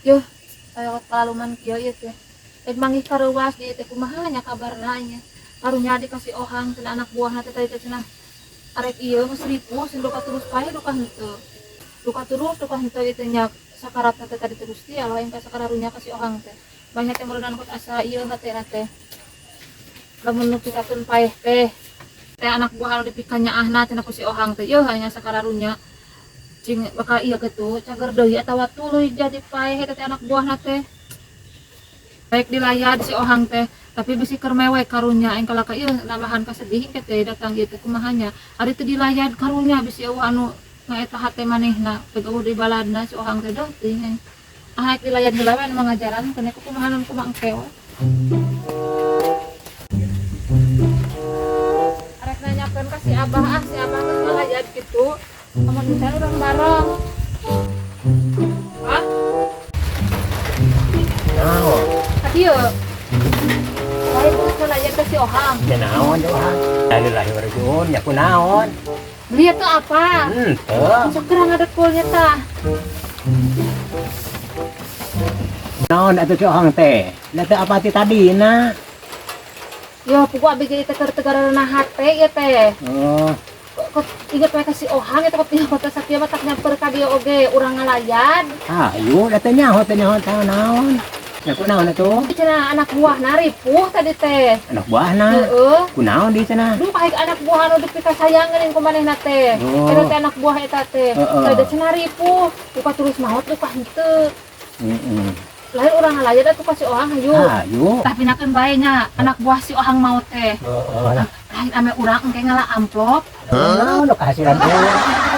Yuh, aya palaluman kieu ieu teh. Rek manggih kareuwas di teh kumaha nya kabarna nya. Karunya dikasih ohang cenah anak buahna teh tadi teh cenah arek ieu geus ripuh cenah duka terus paeh duka henteu. Duka terus duka henteu ieu teh nya sakaratna teh tadi teh Gusti Allah yang sakararunya kasih ohang teh. Banyak teh meureunana kot asa ieu hatena teh. Lamun nu pikakeun paeh teh teh anak buah anu dipika nyaahna cenah ku si ohang teh yeuh hanya sakararunya. Cing bakal ieu kitu cager deui atawa tuluy jadi paeh eta teh anak buahna teh. Baik dilayad si ohang teh tapi bisi keur mewek karunya aing kalaka ieu nambahan kasedih engke teh datang ieu teh kumaha nya. Ari teu dilayad karunya bisi eueuh anu ngaeta hate manehna teu eueuh deui baladna si ohang teh deuh teuing aing. Ah rek dilayad heula we anu mangajaran keneh kumaha nu kumaha engke we. Arek nanyakeun ka si Abah ah si Abah geus ngalayad kitu. Amun misalnya urang bareng. Hah? Naon? Ka dieu. Lain geus ngalayad ka si Ohang. Ya naon si Ohang? Innalillahi wa rajiun, ya kunaon? Beli atau apa? Henteu. Sok gerang ngadekulnya tah. Naon atuh si Ohang teh? Da teu apa ti tadina? Yo, puguh abi ge teh keur teu gareunah hate ieu teh. Oh. Kok inget we ka si Ohang eta kok tinggal kota sakieu mah tak nyamper ka dieu oge urang ngalayad. Hayu da teh nyaho teh nyaho teh naon. Ya kunaon atuh? Cenah anak buahna ripuh tadi teh. Anak buahna? Heeh. Kunaon deui cenah? Duh kaik anak buah anu dipikasayangeun ku manehna teh. Oh. Eta teh anak buah eta teh. Heeh. Tadi cenah ripuh, duka terus maot duka henteu. Heeh. Lain urang ngalayad atuh ka si Ohang hayu. Hayu. Tah pinakeun bae nya anak buah si Ohang maot teh. Heeh lah. Lain ame urang engke ngala amplop. Naon nu kahasilan teh?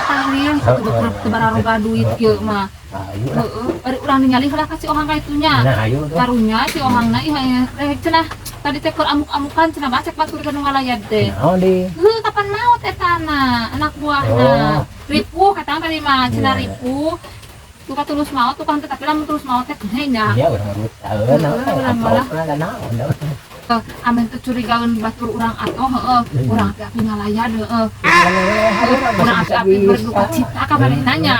Tahlil kudu teu bararoga duit kieu mah. Hayu lah. Heeh, bari urang ningali heula ka si Ohang ka itunya. Nah, hayu tuh. Karunya si Ohangna ieu cenah tadi teh keur amuk-amukan cenah bacek batur ka nu ngalayad teh. Naon deui? Heuh, kapan maot etana anak buahna. Oh. Ripuh katang tadi mah cenah Iya. ripuh. Tukang terus maot, tukang teh tapi lamun terus maot teh gede nya. Iya, urang mah taeun, Heeh, urang malah. amplopna da naon. Amen teu curigaeun batur urang atoh heueuh, urang api-api ngalayad heueuh. Urang api-api berduka cita ka manehna nya.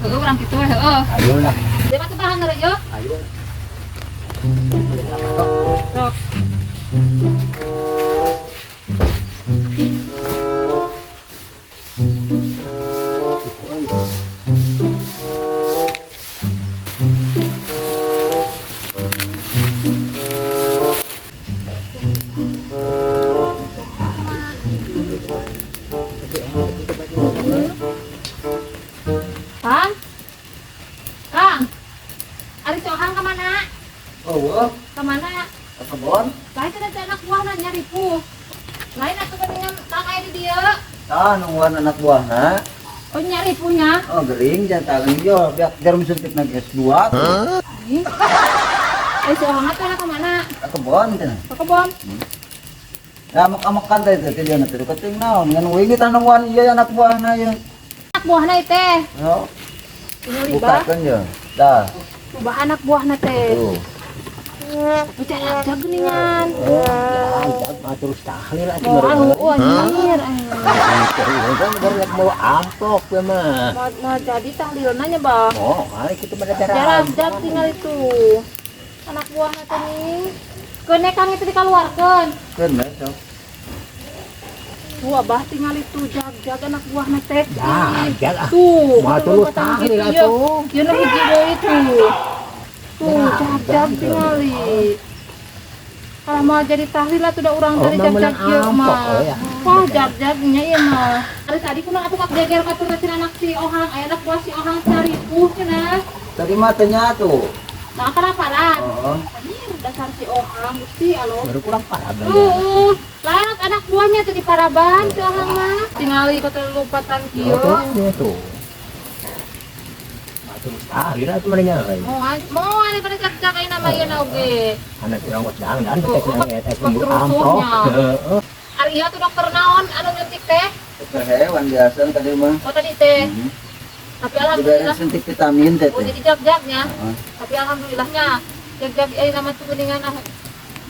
Heueuh urang kitu we heueuh. Ayo lah. Deui mah teu tahan heureuy yeuh. Ayo. Sok. Kang? Kang? Ari si Ohang kemana? Oh, Kemana? Ke kebon. Lain cenah anak buahna nyari puh. Lain atuh geuningan Kang aya di dieu. Tah nungguan anak buahna. Oh, nyari puhnya. Oh, gering jangan tangan yo, biar jarum suntik na S2. Hah? Si Ohang teh kemana? Ke kebon cenah. Ke kebon. Ya amak-amakan teh teh dia teh keting naon ngan wingi tah nungguan ieu anak buahna ieu. Anak buahna ieu teh. Oh. Ini libah. Bukakeun ye. Tah. Coba anak buahna teh. Tuh. Tapi jarak geuningan. Oh, ya, mah terus tahlil atuh Mau meureun. anu, oh, anjir, anjir. Kan baru mau amplop ya mah. Mau jadi tahlilna nya, Bah. Oh, kali kitu mah jarak. Jarak jam tinggal itu. Anak buahna teh nih. Keun kang itu dikaluarkeun. Keun we sok. Tuh abah tinggal itu jag-jag anak buahna teh. Jag-jag ah. Tuh, Mah betul terus batang tahlil gitu, ieu. atuh. Ieu nu hiji deui tuh. Tuh, Jag-jag jag-jag tingali. Kalau mau jadi tahlil lah tuh udah urang Oh, tadi mah jag-jag menang ieu amplop, mah. oh, ya. Wah, jag-jagnya ieu mah. Ari tadi kumaha atuh kak geger ka tur cenah anak si Ohang, aya anak buah si Ohang cari puh cenah. Tadi mah teu nya tuh. Nah, kenapa lah? Heeh. Anjir, dasar si Ohang Gusti alo. Baru kurang parah bener. Heeh. Lain anak buahnya tuh di paraban si Ohang mah. Tingali kota lompatan kieu. Oh, tuh, tuh. Atuh tahlil atuh mah nya euy. Mau ari pada cak-cak ayeuna mah ieu na oge. Anak urang mah dangdan teh cenah eta Kok kudu terusuhnya? amplop. Heeh. Ari ieu tuh dokter naon anu nyuntik teh? Dokter hewan biasa tadi mah. Oh tadi teh. Tapi Diberi alhamdulillah. suntik vitamin teh. Oh jadi jag-jagnya. Heeh. Tapi alhamdulillahnya jag-jag ayeuna mah tuh geuningan ah.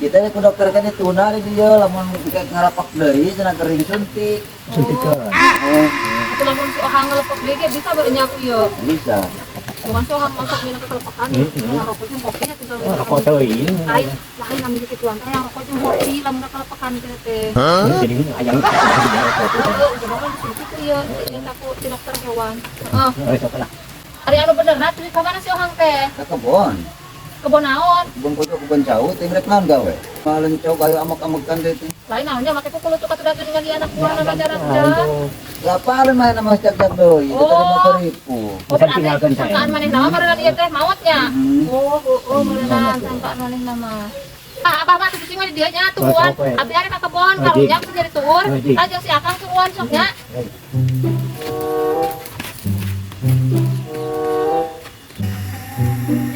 Kita ke dokter kan dituna di dieu lamun kayak ngarapak deui cenah gering suntik. Suntikeun. Oh, Atuh lamun si Ohang ngelepok deui ge bisa baru nyaku ieu. bisa. Bukan soal masuk minum kekelepakan. Rokok jeung kopi nya tinggal. Oh, rokok teuing. Lain lain namanya gituan teh yang rokok jeung kopi lamun kekelepakan teh teh. Jadi ayam Heeh, udah mah disuntik ieu ieu aku ti dokter hewan. Heeh. Oh, sok lah. Ari anu bener na tuh ka mana si Ohang teh? Ka kebon. Kebon naon? Kebon pojok kebon cau teh rek naon gawe. Malen cau kayu amak-amakan teh teh. Lain naonnya make kukulutuk atuh da geuningan di anak buah nama jarak-jarak. Laparan main sama jak-jak deui, itu tadi motor ripu. Oh, Bukan tinggalkan saya. sangkaan maneh nama meureun ieu teh maotnya. Oh, oh, meureunna sangkaan maneh nama. Ah, abah mah tuh cicing mah di dieu nya tungguan. Oh, sok we. Abi ari ka kebon Oh, karunya jig. bisa jadi tuur. Oh, jig. Tah jeung si Akang tungguan sok nya. Jadi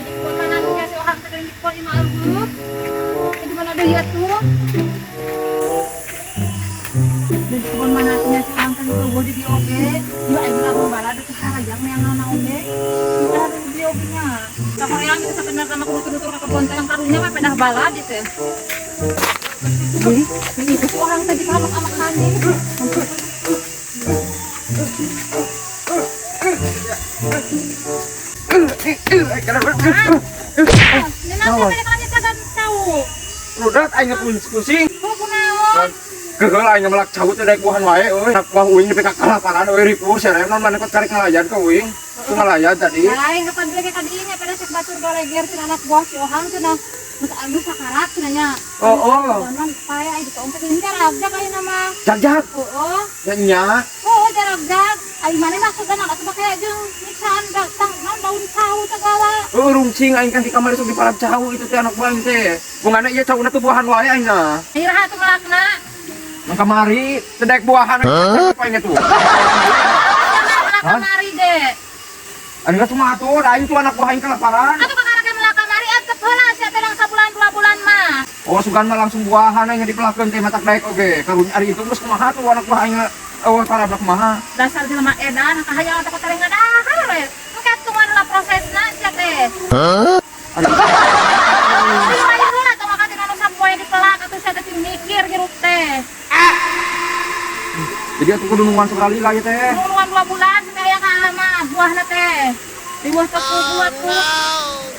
kebon mana nya si Ohang teh di kebon imah eueuh. Di mana deui atuh? Di kebon mana atuh nya si Ohang teh eueuh di dieu oge. Ieu aing lamun balad teh harajang neangan oge. Kita ada di dieu oge nya. Ka hoream itu sabenerna mah kudu tutur ka kebon teh yang karunya mah pedah balad ieu teh. Wih, ini tuh orang tadi kalau sama kani. Ini nanti tadi kalian kagak tahu. Rudat aing pusing. Oh, kunaon? Gegeul aing melak cau teh daek buahan wae euy. Nak buah uing nepi ka kalaparan euy ripuh serem naon maneh karek ngalayan ka uing. Ku ngalayan tadi. Lain kapan lagi kadinya pada cek batur galeger cenah anak buah si Ohang cenah. Geus anu sakarat cenah nya. Oh, oh. Konon pae aing ditompet ini jarabjak ayeuna mah. Jag-jag. Heeh. Ya nya. Oh, jarabjak. Aing maneh maksudna atuh make jeung nyiksaan datang naon baun cau segala. Oh, rungcing aing kan di kamar sok dipalak cau itu teh anak buah aing teh. Bungana ieu cauna tuh buahan wae aing na. Iraha tuh melakna. Nang kamari teh daek buahan apa aing tuh. Melak kamari deh. Aing geus matur aing tuh anak buah aing kelaparan. Atuh kakara ge melak kamari antep heula sia teh nang sabulan 2 bulan mah. Oh, sugan mah langsung buahan aing dipelakeun teh matak daek oge. Karunya ari itu geus kumaha tuh anak buah aing eueuh parabrak kumaha. Dasar jelema edan kahayang teh kotor ngadahar we. Engke tungguan lah prosesna sia teh. Aduh. Ayo heula tong maka tina nu sapoe dipelak atuh sia teh mikir hirup teh. Jadi atuh kudu nungguan sekali lah ya teh. Nungguan 2 bulan sampai aya ka mah buahna teh. Dibuah teh kubu atuh.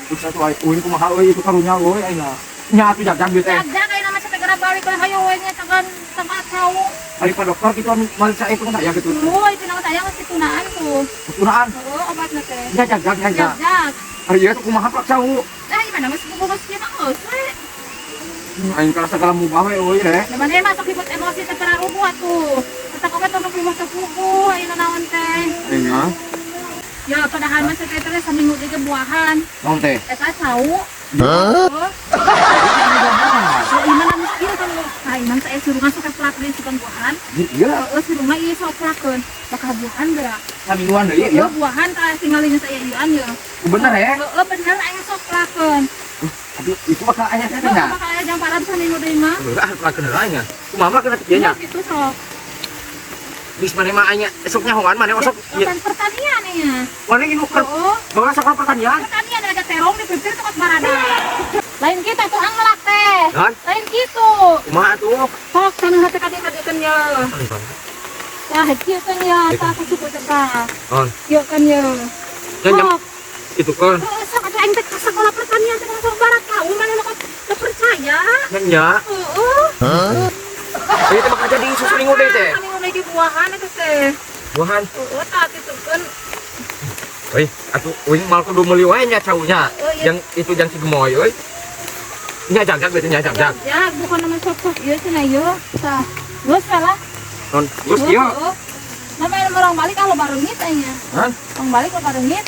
Terus atuh aing uing kumaha euy itu karunya euy aing lah. Nya atuh jag-jag ieu teh. Jag-jag ayeuna mah sia teh geura balik we hayo we nya tagan tempat cau. Ari Pak Dokter kitu anu mariksa itu saya gitu. Oh, itu nama saya geus ditunaan tuh. Tunaan. Heeh, obatna teh. Nya jag-jag nya. Jag-jag. Ari ieu tuh kumaha plak cau. Dah gimana geus bubu geus kieu mah geus we. Aing kalah segala mubah we euy teh. Da maneh mah sok ribut emosi teh tararubuh atuh. Tetep oge tong ribut teh puguh ayeuna naon teh. Aing mah. Ya padahal mah teh teh saminggu ge buahan. Naon teh? Eta cau. Hah? Oh, iman anu kieu kan iman teh surungan sok plak deui sugan buahan. Iya. Heeh, surungan ieu sok plakeun. Bakal buahan geura. Samingguan deui ieu. Buahan tah tinggalin saya ieuan ye. Bener ya? Heeh, bener aing sok plakeun. Aduh, itu bakal aya teh nya. Bakal aya jang parab saminggu deui mah. Heeh, plakeun heula nya. Kumaha mah kena kieu nya? Kitu sok. Bis maneh mah anya esoknya hoan maneh osok. Kan pertanian ya. Maneh ini keur bawa sekolah pertanian. Pertanian ada terong di pipir tukot barada. Lain kita tuh ang melak teh. Lain gitu. Kumaha tuh? Sok tanah hati kadi-kadikeun ye. Tah kieu kan ya, tah aku suku teh tah. Kieu kan ye. Sok. Itu kan. Sok atuh aing teh ka sekolah pertanian teh langsung barat tahu maneh mah teu percaya. Nya. Heeh. Jadi teh bakal jadi susu minggu deui teh. Minggu deui buahan eta teh. Buahan. Heeh, tah kitu kan. Euy, atuh uing mal kudu meuli wae nya caunya. Yang itu jang si gemoy euy. Nya jag-jag berarti nya jag-jag. Jag, bukan nama sok-sok ieu cenah ieu. Tah. Geus lah. Non, geus ieu. Namanya orang balik kalau barengit nya. Hah? Orang balik kalau barengit.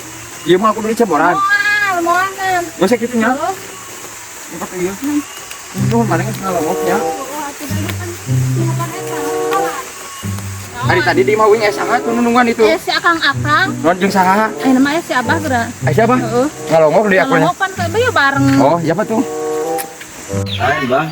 Ieu mah kudu diceboran. Moal, moal. Geus kitu nya. Empat ieu. Nuhun maneh geus ngalongok nya. Hari tadi di mah uing saha tuh nunungan itu. Si Akang-akang. Non jeung saha? Ayeuna mah si Abah geura. Ai siapa? Heeh. Ngalongok di akunya. Ngalongok pan bae bareng. Oh, siapa tuh? Lain bang,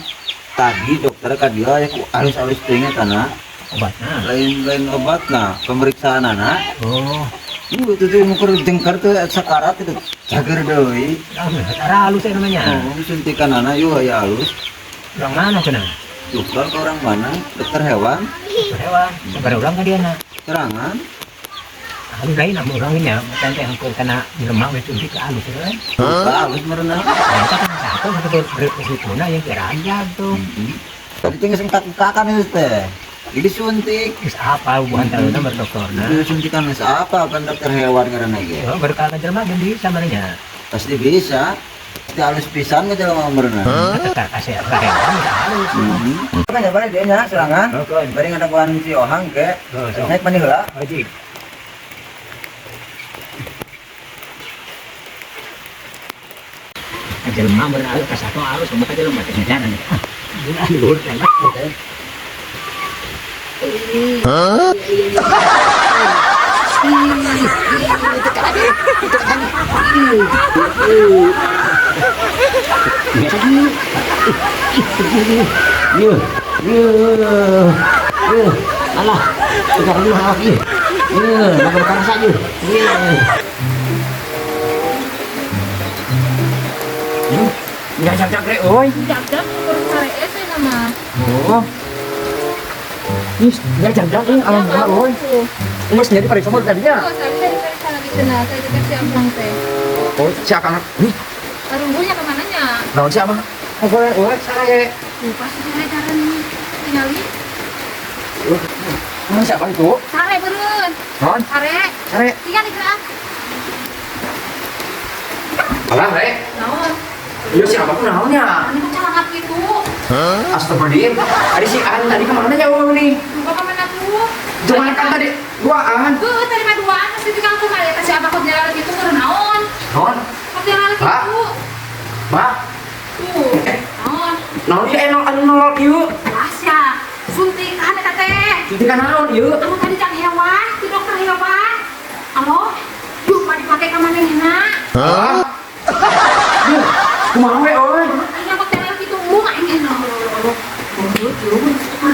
tadi dokter ka dia ya ku alus-alus teuing tanah. Obatna. Lain-lain obatna, pemeriksaan anak. Oh. Itu tuh ngukur jengkar tuh sakarat itu cager deui. Cara halus ya namanya. Oh, suntikan anak yuk ya halus. Orang mana cenah? Dokter ke orang mana? Dokter hewan. Dokter hewan. Sabar ulang ka dia na. Serangan. Halus lain lah orangnya, macam teh angkor kana jelema we suntik halus kan. Halus meureun. Eta kan satu satu beresipuna yang kira tuh. Tadi teh geus engkak-engkakan itu teh. Jadi suntik. Geus apa hubungan taluna berdoktorna. Jadi suntikan geus apa kan dokter hewan ngaranna ge. Oh, berkala jelema geus bisa merenya. Pasti bisa. Pasti halus pisan ke jelema meureun. Tetap kasih ka hewan geus halus. Kan ya bari dia nya serangan. Oke. Bari ngadaguan si Ohang ke. Oh, sok. Naik mandi heula. Wajib. Jelema beralih ka satu halus sama ka jelema teh ngajaran. Ah, luhur teh. Alah, kita dulu lagi. Makan makan saja. Nya jag-jag re euy. Jag-jag ukur sare teh nama. Oh. Ih, nya jag-jag euy alhamdulillah euy. Geus jadi pariksa mah tadinya. Oh, tadi saya diperiksa lagi cenah, saya deteksi abang teh. Oh, si Akang. Ih, Karunggunya kemananya? naon si Abang? Oh, boleh, euy, sare. Lupa sih saya cara nih. Tinggali. Mana si Abang itu? Sare beureun. Naon? Sare. Sare. Tinggali gerak. Alah, re. Naon? Iya si Abang naon nya? Ini kok calangap gitu. Astagfirullahaladzim. Ada si An tadi kemana jauh nih? Lupa kemana tuh? Cuman kan tadi duaan. Heuh, tadi mah duaan pasti tinggal kumaha ya si Abah kok jalan gitu keur naon? Naon? Kok jalan Hah? gitu? Bah, Tuh. Naon? naon ieu eno anu nolol kieu? Asya, suntikan eta teh. Suntikan naon ieu? Anu tadi cang hewan, ti dokter hewan. Alo, yuk mah dipake ka manehna. Hah? Yuh, kumaha we euy? Aing kok jalan gitu mung aing teh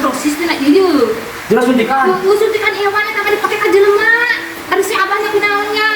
dosis tina ieu. Jelas suntikan. Heeh, suntikan hewan eta mah dipake ka jelema. Ada si abahnya kunaonnya.